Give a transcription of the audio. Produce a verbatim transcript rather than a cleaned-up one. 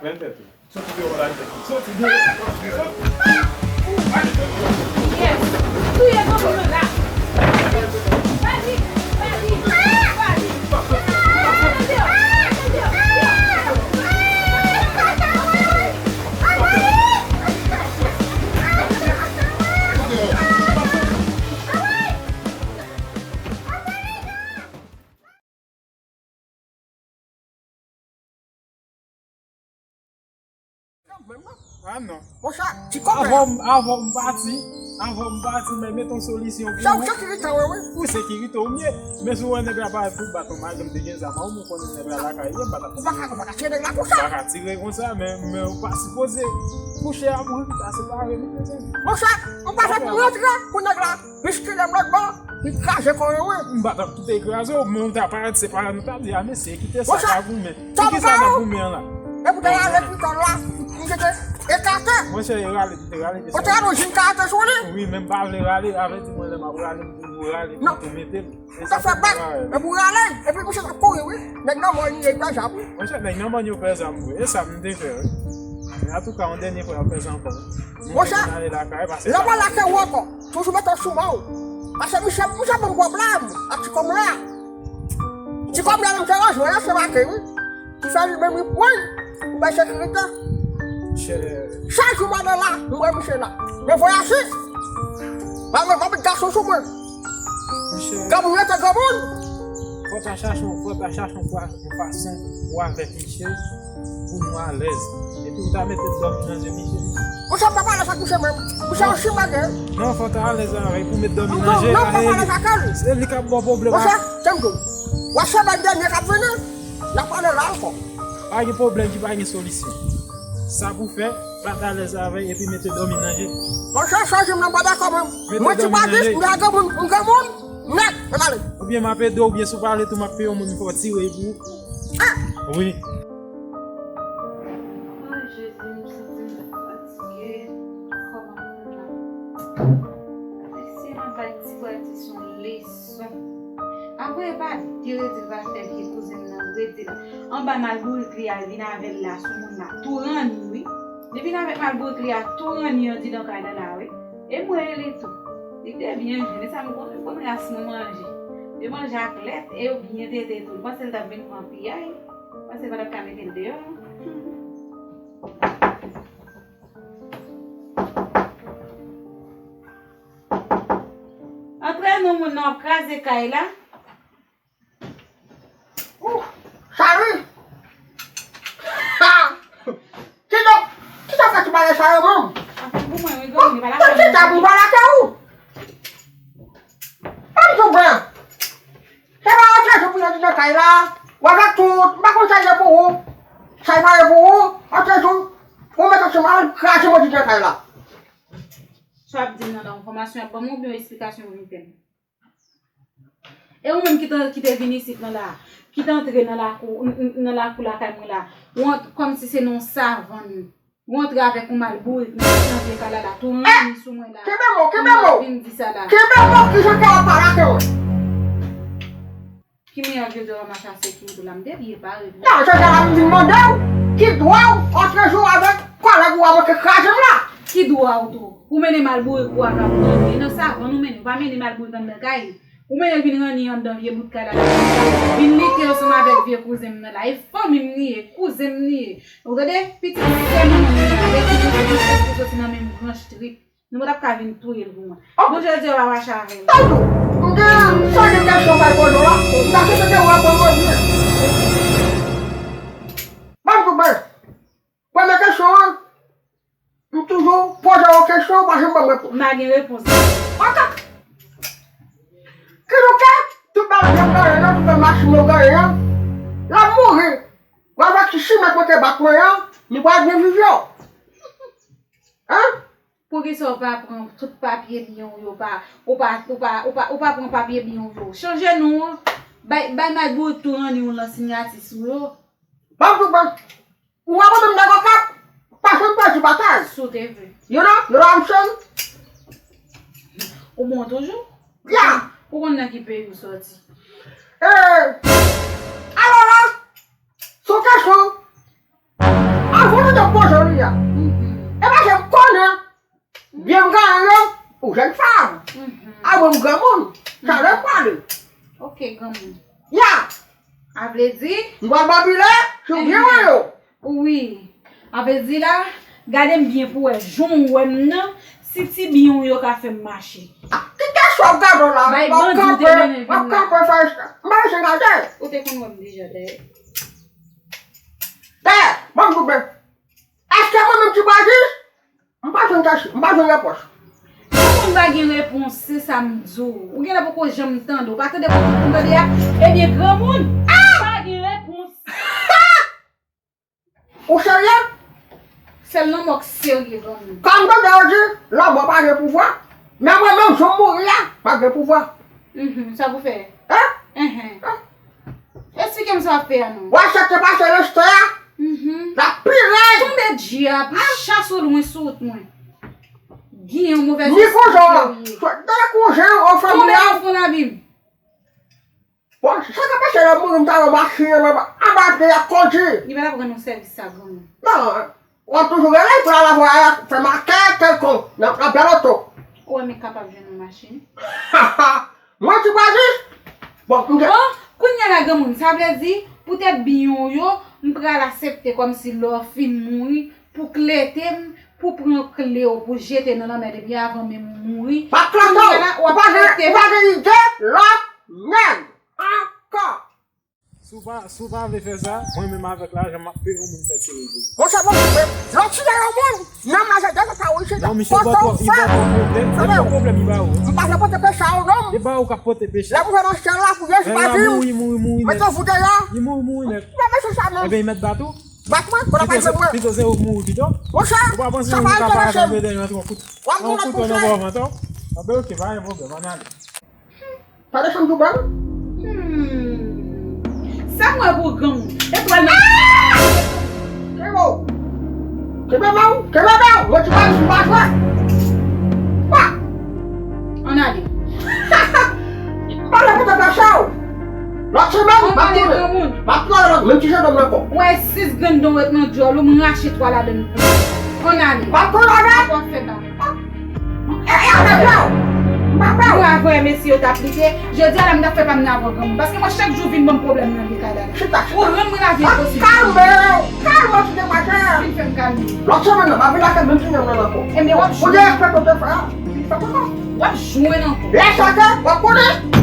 Pran tèt ou. Soti deyò la, soti deyò, soti deyò. Yes. Touye granmoun nan la. Vadi, vadi, vadi. Antre deyò, antre deyò. Ah non. Monchè, ti kòmè. Avan m, avan m pati, avan m pati, men met yon solisyon pou ou. Sekirite, wi, wi. Pou sekirite w, mye. Men si w wè nèg la parèt pou bat yon madanm te gen zam, ou konnen nèg la lakay li, m pa t ap tire. Ou pa ka, ou pa ka tire nèg la konsa. Ou pa ka tire konsa, men, men ou pa sipoze kouche a mouri, sa se pa vre, nou, mesye. Monchè, ou pa fè pou rantre pou nèg la. Miskile m lòt bò, li kraze kò yo, wi. M pa t ap kite kraze w, men w ta parèt se pa nou ta di, a mesye, kite sa ka goumen. Poukisa n ap goumen an la? Epi w te rale pito l la, m te ekate. Monchè, e rale, m te rale. Ou te rale yon jim karate sou li? Wi, men m pa vle rale, avèti mwen lè m ap rale, m toujou rale, m tou mete l. Ou te fè bèk, epi w rale, epi misye t ap kouri, wi. Nèg nan mòn li, li pè zam, wi. Monchè, nèg nan mòn yo pè zam, wi. E sa m te fè, wi. Men antouka, yon dènye fwa, y ap fè sa ankò, wi. Monchè, lè mwen lage w ankò, toujou mete w sou men w. Paske misye, misye ban m pwoblèm ak ti kòmè a. Ti kòmè a menm te ranjwe l se maten, wi. Ki fè li menm li pran l pou bay sekirite. Chak jou m ale la, m wè misye la. Men voyaj wi. Mwen, mwen, mwen, gason sou mwen. Granmoun rete granmoun. Fò w ta chache, fò w ta chache yon fa-, yon fason pou avèk misye, pou nou alèz. Epi ou ta mete dòmi nan je misye. Ou sa pa pale sa misye menm. Ou sa yon chimè gen. Non, fò w ta alèz avèk pou met dòmi nan je. Non, pa pale sa kè li. Se li k ap ba w pwoblèm. Ou sa, tankou. Ou sa ban dènye k ap vini. N ap pale la ankò. Pa gen pwoblèm ki pa gen solisyon. Sa pou fè, pa t alèz avè l epi mete dòmi nan je. Monchè, chanje m nan pa dakò menm. Mwen ti badis, m granmoun, m granmoun. Nèt, ann ale. Oubyen m ap ede w, oubyen si w pa ale tou, m ap peye yon moun pou fè w tire pou ou. Wi. Ay, Jezi, m santi m fatige. Kòman pou m la? Gade si m ap bay ti bwa ti son leson. Apre, e pa de redi l va fè vye kouzen m nan redi l anba malbourik li a, l vin avè l la sou moun la tou ranni, wi. Li vin avèk malbourik li a tou ranni andidan kay la la, wi. E mwen li tou. Li te byen jwenn, e sa m konn, m konn ras mwen manje. Yo manje ak lèt, e yo byen tete tou. M panse l t ap vin pran piyay. M panse l pa t ap ka mete l deyò, non. Antre non, moun nan w ap kraze kay la. Ou, Chari! Ha! Kidonk, kisa w fè ti bagay sa yo menm? Afè pou mwen, wi, granmoun, li pa lakay mwen. Kisa pou w pa lakay ou? Ban m tou pran. Se pa antre jou pou yo di nan kay la. Ou avèk tout, m pa konn sa l ye pou ou. Sa l pa ye pou ou, antre jou, ou mete sou mwen, kraze mwen di nan kay la. Sa w ap di m nan la, enfòmasyon w ap ban mwen oubyen yon esplikasyon w vin fè m? E ou menm ki te, ki te vin isit nan la, ki te antre nan lakou, n-, n-, nan lakou lakay mwen la, ou ant-, kòmsi se nan yon savann, ou antre avèk yon malbourik nan, nan vye kay la la, tou ranni sou mwen la. Kenbe mo, kenbe mo. Ou vin di sa la. Kenbe mo, kijan kè w ap pale ak mwen? Ki meyè jodi w a mache a sekirite la, m te byen pare pou. Non, jodi a la m vin mande w, ki dwa w antre jou avèk kòlèg ou a manke kraze m la? Ki dwa w tou? Ou mennen malbourik ou a pa pou ranni. E nan savann ou mennen, ou pa mennen malbourik anndan kay. Ou mennen l vin ranni anndan vye bout kay la, vin lite ansanm avèk vye kouzen m nan la. E fanmi m li ye, kouzen m li ye. Ou tande? Pitit sè manman m li ye. Avèk ki nou tout èske soti nan menm branch trip. Nou pa t ap ka vin touye l pou mwen. Bon, jodi a w ap mache avè l. Tankou, m gen, m sonje kesyon m bay poze w la. M ta swete ke w reponn mwen byen. Ban m tou byen. Premye kesyon an, m toujou poze w kesyon, ou pa janm ban m repons. M pa gen repons. Oke. Kidonk, tout bagay yo genyen an, tout machin yo genyen an, l ap mouri. Ou avèk ti chimè kote bak mwen an, nou pral byen viv yo. Hein? Poukisa w pa pran tout papye byen w yo, pa, ou pa, ou pa, ou pa, ou pa pran papye byen w yo? Chanje non an. Bay, bay Mike Bourrique tou ranni w lan siyati sou yo. Ban m tou ban. Ou wè mwen menm nèg Okap, pa janm pèdi batay. Si w te vle. You know, you know what I'm saying? Ou bon toujou? Yeah. Ou konn nan ki peyi w sòti? Eh, alò la, se yon kesyon. Avan Koze w li a. E pa se m konnen. Byen m genyen yo, ou jèn fanm. A mwen m granmoun. Sa lè pale. Ok, granmoun. Ya. A vle di? M pral babile sou byen mwen yo. Wi. A vle di la, gade m byen pou wè jan w wè m nan, si ti byen w yo ka fè m mache. Ki kesyon w gade w la? Bay bandi w te mennen vin la. W ap kanpe fè m pa janm gade. Ou te konn wè m deja dayè. Dayè, ban m koupe. Èske mwen menm Ti Brazis? M pa jwenn kèsyon, m pa jwenn repons. Granmoun pa gen repons, se sa m di w. Ou genlè poko janm tande. Ou pa tande kote pou tande a? Ebyen, granmoun, pa gen repons. Ou serye? Sèl lanmò k serye, granmoun. Kòm tande yo di, lanmò pa gen pouvwa. Men mwen menm, jan m mouri a, pa gen pouvwa. Mhm, sa pou fè? Hein? Enhen. Esplike m sa w ap fè a non. W ap chèche pase nan chita a? Mhm. L ap pi rèd. Tonbe dyab, chase w lwen sou wout mwen. Gen yon movèz espri ke w ye. Tonbe nan fon labim. Bon, sa ka pase lè m mouri, m ta wè machin nan anba pye a kondi. Li pa t ap rann ou sèvis sa, granmoun. Non, w ap toujou rele pou l al avè w fè makèt kèlkonk nan, nan bèl oto. Ou wè m kapab jwenn yon machin? Mwen Ti Brazis? Bon, m gen. Bon, kounye a la granmoun, sa vle di, poutèt byen w yo, m pral aksepte kòmsi lè w fin mouri, pou klete m, pou pran kle w, pou jete nan lanmè depi avan menm ou mouri. Pa klete w, ou pa gen, ou pa gen ide lòt nèg ankò. Si w pa, si w pa vle fè sa, mwen menm avèk lajan m ap peye yon moun fè ti rive. Monchè, bon, lè w tire yon moun, nanm la se de sa ou riche. Non, misye ba w twòp, li ba w twòp pwoblèm. Li ba w pwoblèm, li ba w. M pa vle pote peche a ou non. E ba ou k ap pote peche. Lè pou fè nan syèl la, pou Jezi pa di w. Mouri, mouri, mouri nèt. Mete w fout deyò. Li mouri, mouri nèt. M pa bezwen sa non. Ebyen, li mèt bat ou? Bat mwen, konnen pa jwenn mwen. Pito se ou k mouri pito. Monchè, sa pa enterese m. W ap mouri nan kouto. Anben, ok, pa gen pwoblèm, ann ale. Pa desann tou bal. Hmm. Sa m wè pou granmoun. Etwal nan. Kenbe w. Kenbe men w. Kenbe men w. Mwen Ti Brazis m pa jwe. Wa. Ann ale. M pa la pou te fè sa w. Lòt semèn, m ap tounen. M ap tounen menm ti jan dòm nan kò. Ou wè sis grenn dan w ret nan djòl ou, m rache twa ladann pou ou. Ann ale. M ap tounen avè w. Apa w ap fè ba. E, e, avè w. M pa pè w. Mwen avè w, mesye yo t aplike. Jodi a la, m t ap fè pa m nan avè w granmoun. Paske mwen, chak jou w vin ban m pwoblèm nan vye kay la. Chita, chita. Ou rann mwen lavi enposib. Kalme w. Kalme w, ti demwazèl. Vin fè m kalme. Lòt semèn nan, m ap vin lakay menm ti nonm nan ankò. Ebyen, w ap jwenn. Pou de respè ke w te fè a, vin fè m ankò. W ap jwenn ankò. Lè sa ke, w ap konnen.